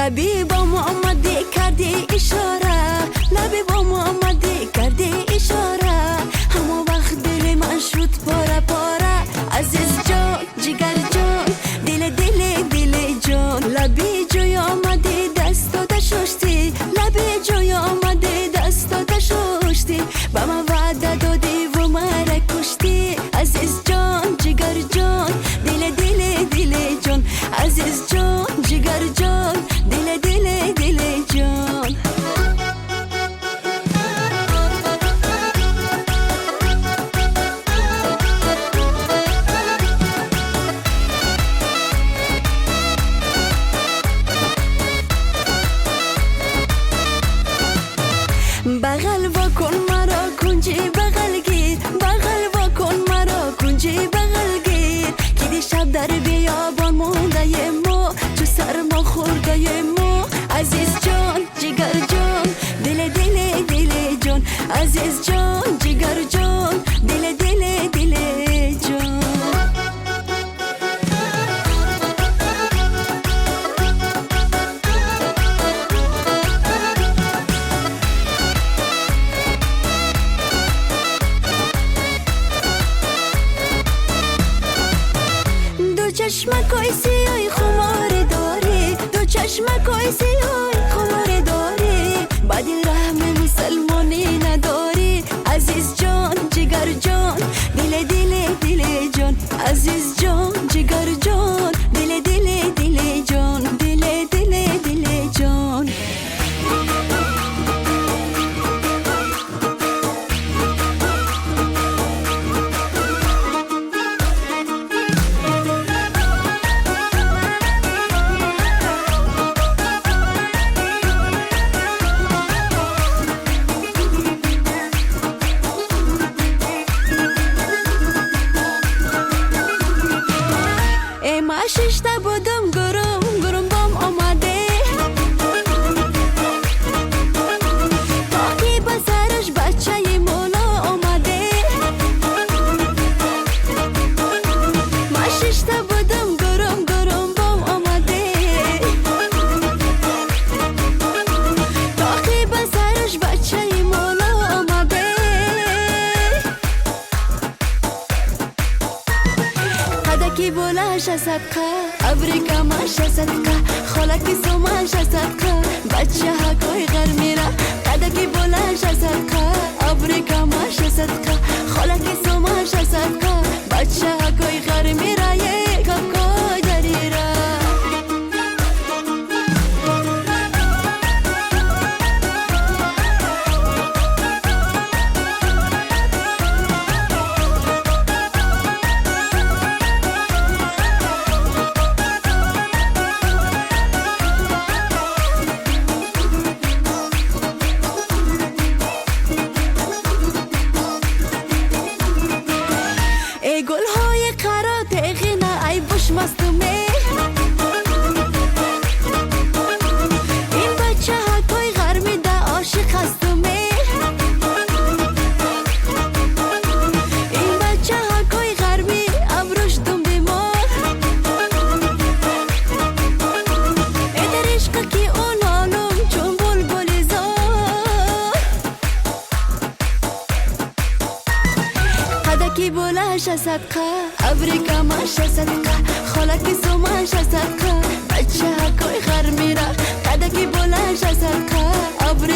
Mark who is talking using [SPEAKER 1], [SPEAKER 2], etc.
[SPEAKER 1] Лаби бо омадӣ кардӣ ишора, лаби бо омадӣ кардӣ ишора. Ҳамон вақт дили ман шуд пора пора. Азиз ҷон, ҷигар ҷон, дили дили дили ҷон. Лаби ҷӯй омадӣ дастота шуштӣ, лаби ҷӯй омадӣ дастота шуштӣ. Ба ман ваъда додӣ ва мара куштӣ. Азиз ҷон, ҷигар ҷон, дили дили дили ҷон. Азиз ҷон, ҷигар ҷон, дили дили дили ҷон. Бағал вокун маро кунҷи бағал гир, бағал вокун маро кунҷи бағал гир. Ки дишаб дар биёбон мондаи мо, чу сармо хӯрдаи мо. Азиз ҷон, ҷигар ҷон, дили дили дили ҷон. Азиз ҷон, ҷигар ҷон, дили дили дили ҷон. Ду чашмакои сиёҳи хуморе дорӣ, ду чашмакои сиёҳи хуморе дорӣ. Ба дил раҳми мусалмонӣ надорӣ. Азиз ҷон, ҷигар ҷон, дили дили дили ҷон. Азиз ҷон, ҷигар ҷон, дили дили дили ҷон, дили дили дили ҷон. Э ма шишта будум гурум гурум бом омаде, тоқи ба сараш бачаи мулло омаде. Ма шишта будум гурум гурум бом омаде, тоқи ба сараш бачаи мулло омаде. Қадаки болаша садқа, абрика маша садқа, холаки сомаша садқа, бачаҳакои ғармира. Қадаки болаша садқа, абрика маша садқа, холаки сомаша садқа, бачаҳакои ғармира. Е капкой дарира. Э гулҳои қара теғина ай бушмастуме, ин бачаҳакои ғармида ошиқ ҳастуме. Ин бачаҳакои ғармӣ абрӯш думбимор, э дар ишқа ки ӯ нолум чун булбули зор. Қадаки болаша садқа, абрика маша садқа, холаки сомаша садқа, бачаҳакои ғармира. Қадаки болаша садқа, абрика